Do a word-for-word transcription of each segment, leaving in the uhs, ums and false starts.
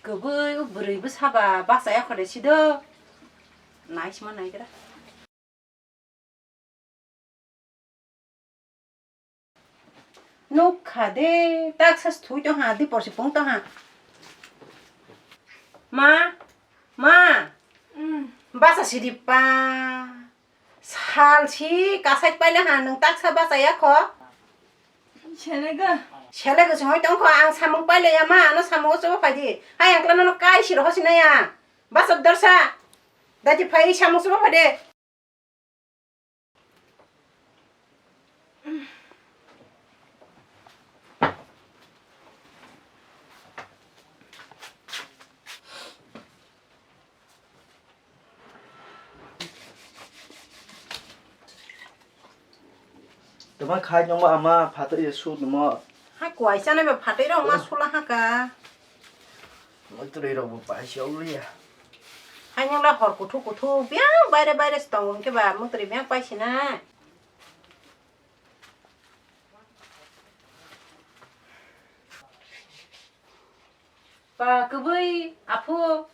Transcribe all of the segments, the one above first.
Kwbwi o bwrwi bwsa ba bachaya kho de sido. Naisima naigra. Nukha de, taksa thwi tong ha, di porsi pung tong ha. Ma, ma. Mm. Basa sidi pa. Sal si kasai paila ha, nung taksa bachaya kho. Selega. Selega song tong kho, ang samung paila ya ma, ano samung choba phaidi. Hai ang klano kai si roho sinaya. Basa dorsa. Dati phai samung choba phade. Tama khai nongma ama phatwi su nimo. Hai kuai chana ba phatwi rok ma sula ha ka. Mutri rok bo paisi ol ya. Hai nang la hor kuthu kuthu biang baire baire se tongo hwnkhe ba mutri biang paisi na. Ba kwbwi aphu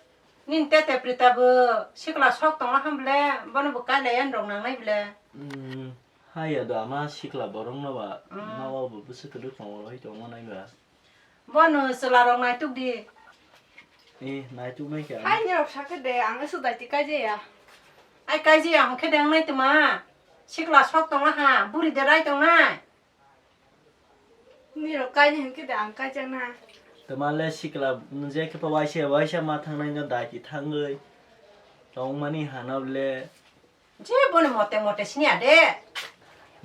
nini tete Prita bo sikla sok tongo hamble bono bo kailai ani rok nangnai bile. Hmm, haya do ama sikla borok no ba. Hmm. Nogo bo bwswk kwrwk tongo hai tongo nai ba. Bono chwla rok naituk di. Eh, naituk nai khe. Hai ni rok sakhe de ang su dai ti kai je ya. Ai kai je ya hwnkhe de ang nai tuma. Sikla sok tongo ha buri de rai tongnai. Nirok kaini hwnkhe de ang kaijakna. Twma le sikla je khe pa waisa waisa ma thangnai no dati thangwi tongmani hana le. Je boni mote mote sini ade.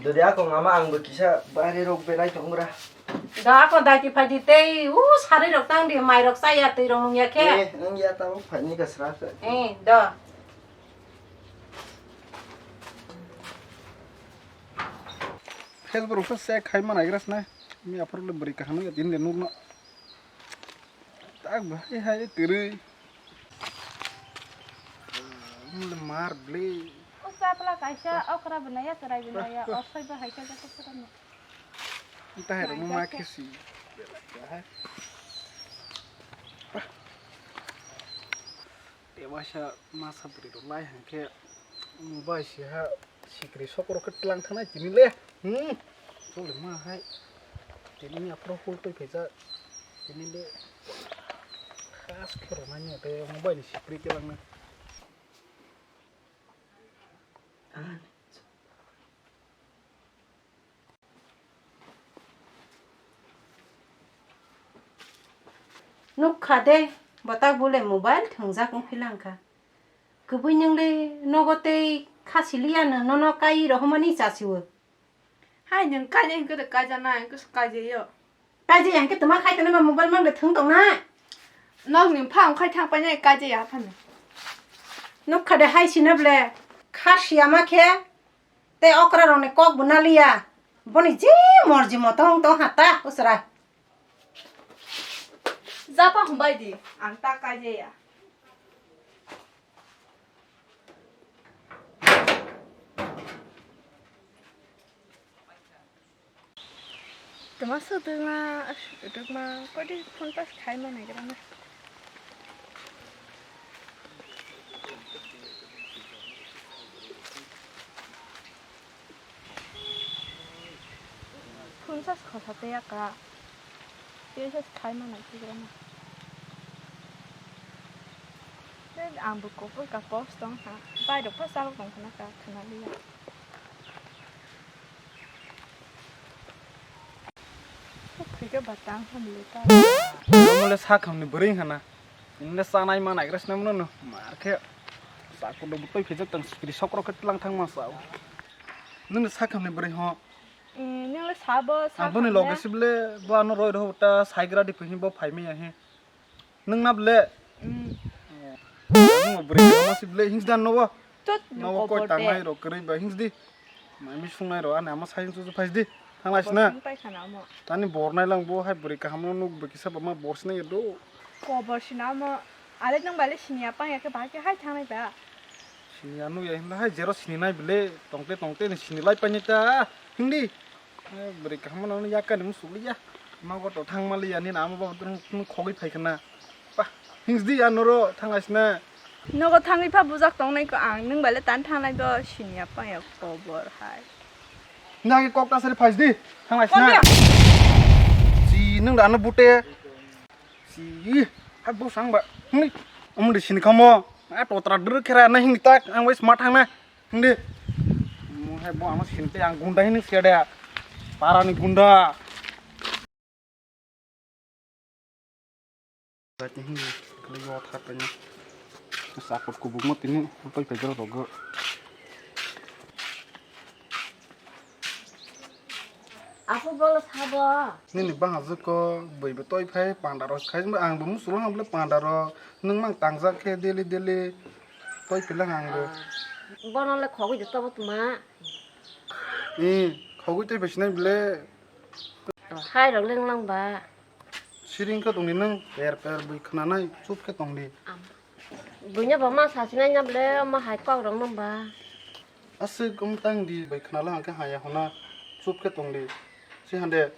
Dodi ako ngama ang bo kisa bare rok belai tongra. Da ako dati phadi tei u sari rok tang di mai rok saya tei rok nung ya khe. Eh, nung ya tau phani ka sra sa. Eh, da. Facebook rok se check khai ma naigra sna. Mi aphuru le bwrwi kaham ya din de nukno. Tak bahai hai kwrwi. Mule mar bli. O chapla kaisa okra bwnaya chwrai bwnaya orsai bahai ka jaku pura no. Ita hai rok ma khesi. Tewaisa masa bwrwi rok lai hwnkhe mobile si ha sikri sokro khe tlang thanai tini le. Hmm. Chole ma hai. Tini ni aphro hul twi phaijak. Tini le khas khe rwnai ni tei mobile ni sikri tlang na. Nukha de, bwtak bole mobile thwngjak wngphi langkha. Kwbwi nwng le nogo tei khasiliya no nono kai rohormani chasiwo. Hai nwng kainai hwnkhe de kaijana hwnkhe se kaijaio. Kaijaya hwnkhe twma khai tongnai ba mobile mang de thwng tongnai. Nokni phang khai thang painai kaijaya phano. Nukha de hai sina ble khasiyama khe. Tei okra rokni kok bo naliya. Boni je morji moto wng tong ha ta usra. Japa humbai di, ang ta kaijaya. Tama sudukma, sudukma, kodi phone pas khai ma naigra na. Phone charge khosa tei aka. Tei se khai ma nai tigra na. Tei ang bo kopor ka post tong ha. Bai rok pa chal tong khna ka khna liya. Thik khe ba tang ham le ta. Mole sa kham ni bwrwi hana. Nini le chanai ma naigra sna mano no. Mar khe. Sa kudo butoi phejak tang sikri sokro khe tlang thang ma sa. Nini sa kham ni bwrwi ho. Eh, nang le sabo, sa Aboni khamya. Loge sible bo ano roi roi ta saigra di phi bo phai maya he. Nang na ble. Mm. Nang bwrwi ma sible hings dan no. Tut, no koi kobor tangnai de. Ro kwrwi ba hings di. Mai mi sungnai ro ani ama sai su phai di. Thang lai sna. Kobor sing pai khana amo. Tani bor nai lang bo hai bwrwi kaham no nuk bwkisa ba ma bor sna do. Kobor sina amo. Ale nang bale sinya pang ya khe ba khe hai thangnai ba. Sini anu ya himla hai jero sini nai bile tongte tongte ni sini lai pani ta hindi. Eh, bwrwi kaham no ya kani musuk ya. Ma go to thang mali ya ni na amo ba khogwi phai khana. Pa. Hingsdi ya noro thanglai sina. Nogo thangwi pha bujak tongnai ko ang, nwng bai le tan thangnai do siniya pang ya kobor hai. Nagi kok ta sari phai sdi, thanglai sina. Kobor ya. Si nwng da ano bute. Si, hai bo sang ba. Hni, amdi sini khamo. A totra dru khera na hing tak, ang wes ma thangna. Hindi. Mo hai bo ano sini te ang gunda hini sede. Para ni gunda. Bati hini, kali yo thar tanya. Sapot kubuk mo tini, apa ipai jero rogo. Apo bolo sabo. Nini bang hajuk ko, bui bo toi phai panda rok khai, ang bo musulo hang bole panda rok, nwng mang tangjak khe daily daily toi philang ang bo. Ah, bono le khogwi de tobo tuma. Ni, khogwi toi phai sinai bole. Hai rok leng lang ba. Siring khe tongdi nwng, per per bui khwnanai, chup khe tongdi. Am. Buino bo ma sasinai na bole, omo hai kok rok nang ba. Aswk wng tang di bai khwnalo hwnkhe haya hwna chup khe tong di. Si hande.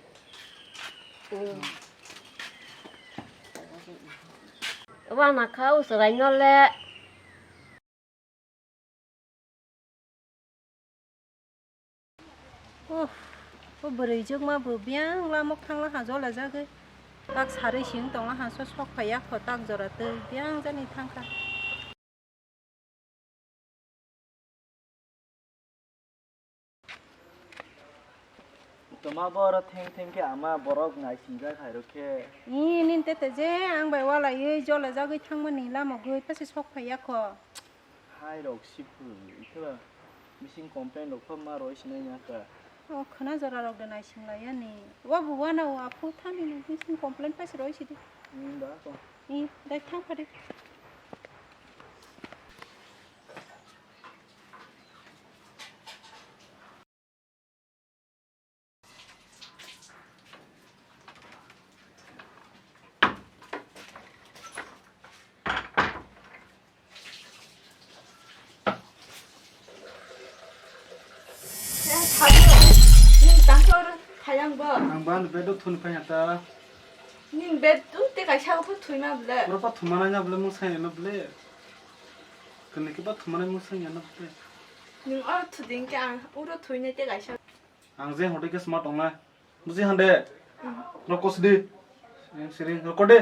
Wana kha uswrai no le. Uff, o bwrwi jwkma bo biyang lamok thangla ha jole jagwi. Tak sarwi siyung tongla ha so sok phai yakho tak jora twi biyang jani thangkha. Toma bo oro theng theng khe ama borok naisingjak hai rok khe. Ee, nini tete je ang bai walaiwi jole jagwi thangmani lama gwi pase sok phai yakho. Hai rok siphu, ikhe ba missing complaint rok khe ma roi sinai ya kha. O khwna jora rok de naising lai yani. Wa bo wana o aphu thani ni missing complaint pase roi sidi. Hmm, da ko. Ee, dai thang phadi. Ning tangkor thayang bo. Ang ban bed thun phai hata. Ning bed tun te kaisa ko thwi ma ble. Oro pa thumana nya ble mung sai na ble. Kene ke pa thumana mung sai na ble. Ning oro thuding ke ang uro thwi ne te kaisa. Ang je hote ke smart ong na. Buji hande. Rokos di. Siring, siring, rokos di.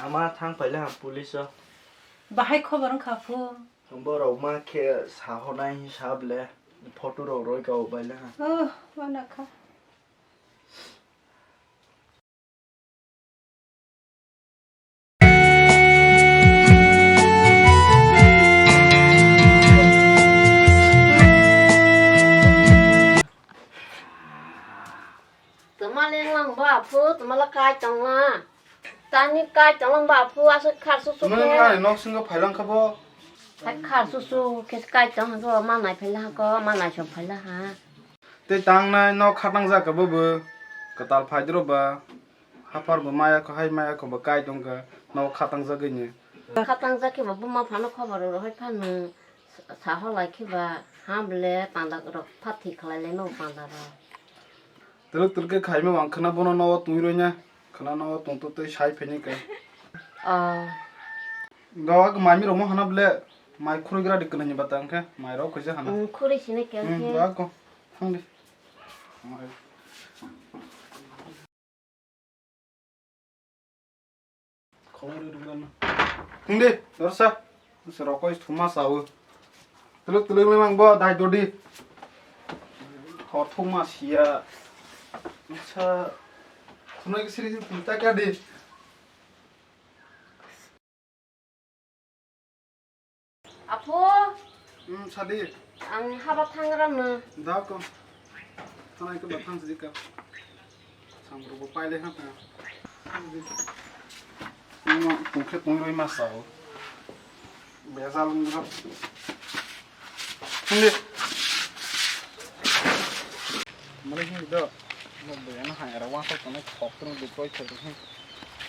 Ama thang paila ha police o. Bahai khobor wngkha phu. Borok ma khe sahonai hinsa ble photo rok roi ka o baila ha. Oh, wana kha. Tama leng lang ba phu, tama la kai tong la. Tani kai tong lang ba phu, aswk khar su su khe. Nwng ani nok singo phailang kha bo. Hai khar su su khe kai tong ha ko, ma nai phaila ha ko, ma nai som phaila ha. Tei tangnai nok khatang jak kha bo bo. Kwtal phai dro ba. Haphar bo maya kho, hai maya kho bo kai tong kha. Nok khatang jagwi ni. Khatang jak khe bo buma phano khobor rw hai phano. Sa-, saho lai khe ba, ha ble panda rok pha thik khlai lai no panda rok. Twlwk twlwk khe khaima wng khwna bono nogo twi rwina, khwna nogo tong twi twi sai phini khe. Oh. Gawa khe mai mi rok mo hana ble, mai khurui gra di kwna ni bata wng khe, mai rok khe hana. Hmm, khurui sini khe Hmm, khe. Gawa ko, thang di. Hingdi, dorsa. Se rokoi thuma sao. Tuluk tuluk le mang bo dai dodi. Ho thuma sia. Sa. Khunai ke siri pinta ka di. Apo. Hmm, sadi. Ang haba thangra no. Da ko. Thanai ke ba thang sidi ka. Samro bo paile ha ta. Mo tungkhe tungroi ma sao. Bejal ngra. Hindi. Mane hindi do. Mo bejana ha era wa ko tone khok tong de koi khok.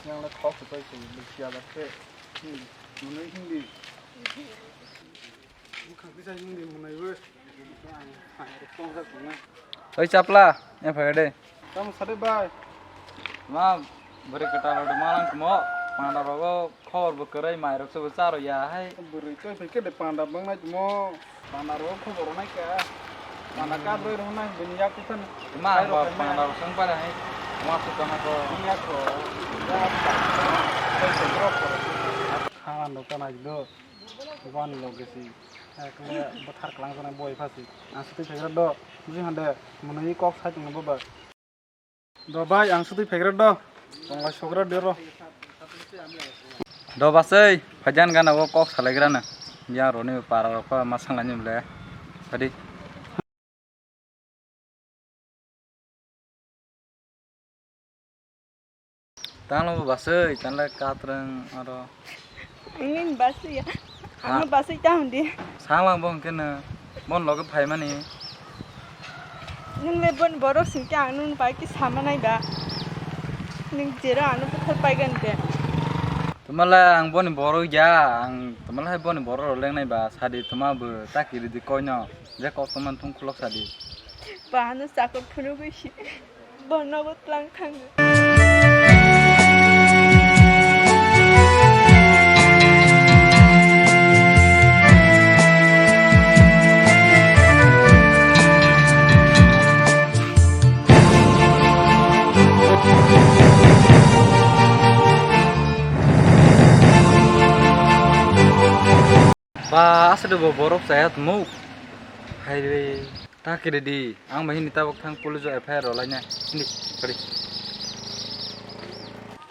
Yang le khok se pai se, bisi ada se. Hmm, mwnwi hindi. Bwkhak kisa hindi mwnwi bo. Ang, ang, ang, ang, ang, Oi chapla, ya phai de. Tamo sade bai. Ma, bwrwi kwtal rok malang tmo, panda rogo khobor bo kwrwi, mai rok se bo charo ya hai. Bwrwi tei phai khe de panda bang nai tmo. Panda rogo khobor nai kha. Panda ka bwrwi rok nai bini yak khe. Ma, ba panda rok song para hai. Ma su kana ko. Bini yak ko. Ya, tei se bro ko. Khan do kana do. Bani loge si. Ekle bwthar kwlangjaknai boi pha si. Ang swtwi phaigra do. Buji hande mwnwi kok sai tongno bo ba. Do bai ang swtwi phaigra do. Tonglai sogra de ro. Do basai phajan gana o kok salaigra na. Ya roni para rok ma sanglai ni le. Tadi. Tanglo bo basai, tanle katreng aro. Nini basai ya. Ha. Ano basai ta hundi. Sanglang bo hwnkhe no. Bon loge phaimani. Nung le bon borok singke ang nung bai ki sama nai ba. Nung jera ano bukhar paigan te. Tumala ang boni borok ya, ang tumala hai boni borok rok lengnai ba, sadi tuma bo ta kiri di koino. Je kok tongmani thung khulok sadi. Bahano chakor phunugwi si. Bono bo tlang thango. Ba, aswk de bo borok chaya tongmuk. Hai re, ta kiri di. Ang bai hini tabuk thang police o F I R rw lainai. Hindi, kari.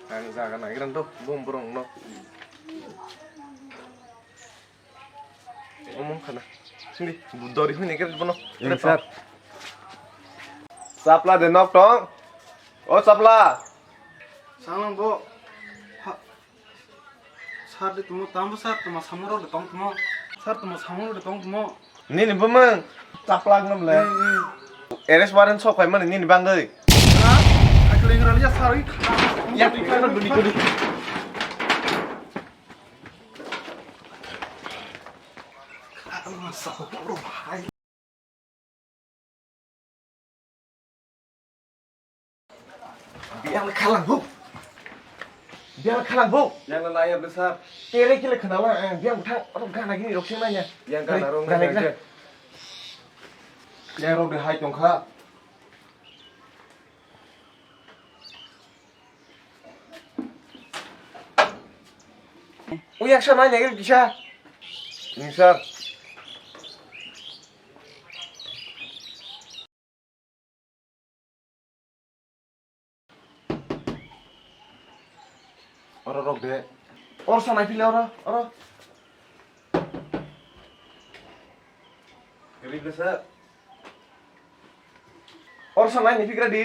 Ang jaga naigrang to, bom borok no. Omong khana. Hindi, dori huni kiri bono. Yang sir. Sapla de nok tong. O sapla. Salang bo. Ha. Sir de tumo tambo sir tuma samuro de tong tumo. Sir tuma samuro de tong tumo. Nini bumung chaplak nom le. Hmm, hmm. Arrest warrant sok khai mani nini bangwi. Ha? Akle ngra ya sir i kha. Ya kha duni kuni. Kha ma sa ko ro bhai. Biang khalang bu. Biang khalang bu. Yang la ya besar. Tere kile khanala, eh, biang thang, oro gana gini rok sing nanya. Yang gana rong gana gana. Yang rok de hai tongkha. Uyak sa mai nagir kisa. Ni sir. Oro rok de. Or sanai pile oro, oro. Gari besa. Or sanai ni pigra di.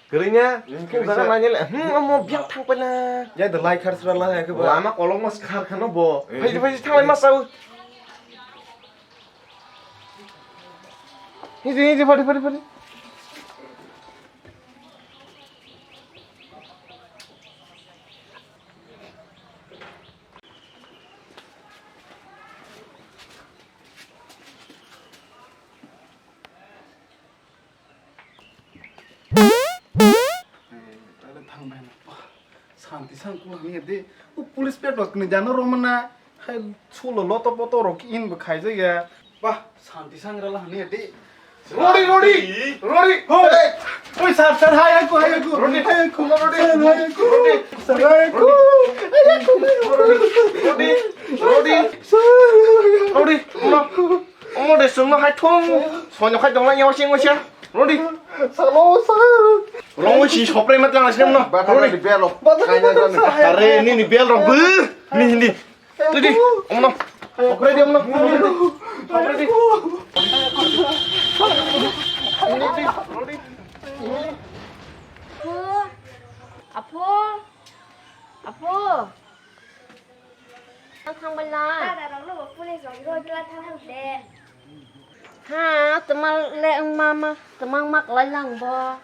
Kwrwngya. Kwrwngya. Thung jaga nanya le. Hmm, omo biang thang paina. Ya, the light khar sura la ya ke ba. Lama kolok mas khar khano bo. Eh. Phaidi, phaidi, thanglai mas sao. Hiji, hiji, phadi, phadi, phadi. Tale thang bai na. Santi sang kula ni de. U police pet rok ni jano romana. Hai sulo loto poto rok in bo khaijak ya. Bah, santi sang rala ni de. Rodi, Rodi, Rodi. Hoi. Oi, sir, sir, hai aku, hai aku. Rodi, hai aku, Rodi. Sir, hai aku. Rodi. Sir, hai aku. Rodi, Rodi, Rodi. Sir, hai aku. Rodi, Rodi. Omo de sungno hai thung. Sono khai dongla yaw sing wasia. Rodi. Salo sir. Rong si sopre mat lang sing no. Bata Rodi. Di belo. Bata di belo, sir. Are ni ni bel rong bu. Ni ni. Rodi. Omo no. Okre di omo no. Okre di. Apo. Apo. Apo. Ang thangbai la. Dada rok no bo police rok ro kla thang de. Ha, tama le ang mama, tama mak lai lang bo.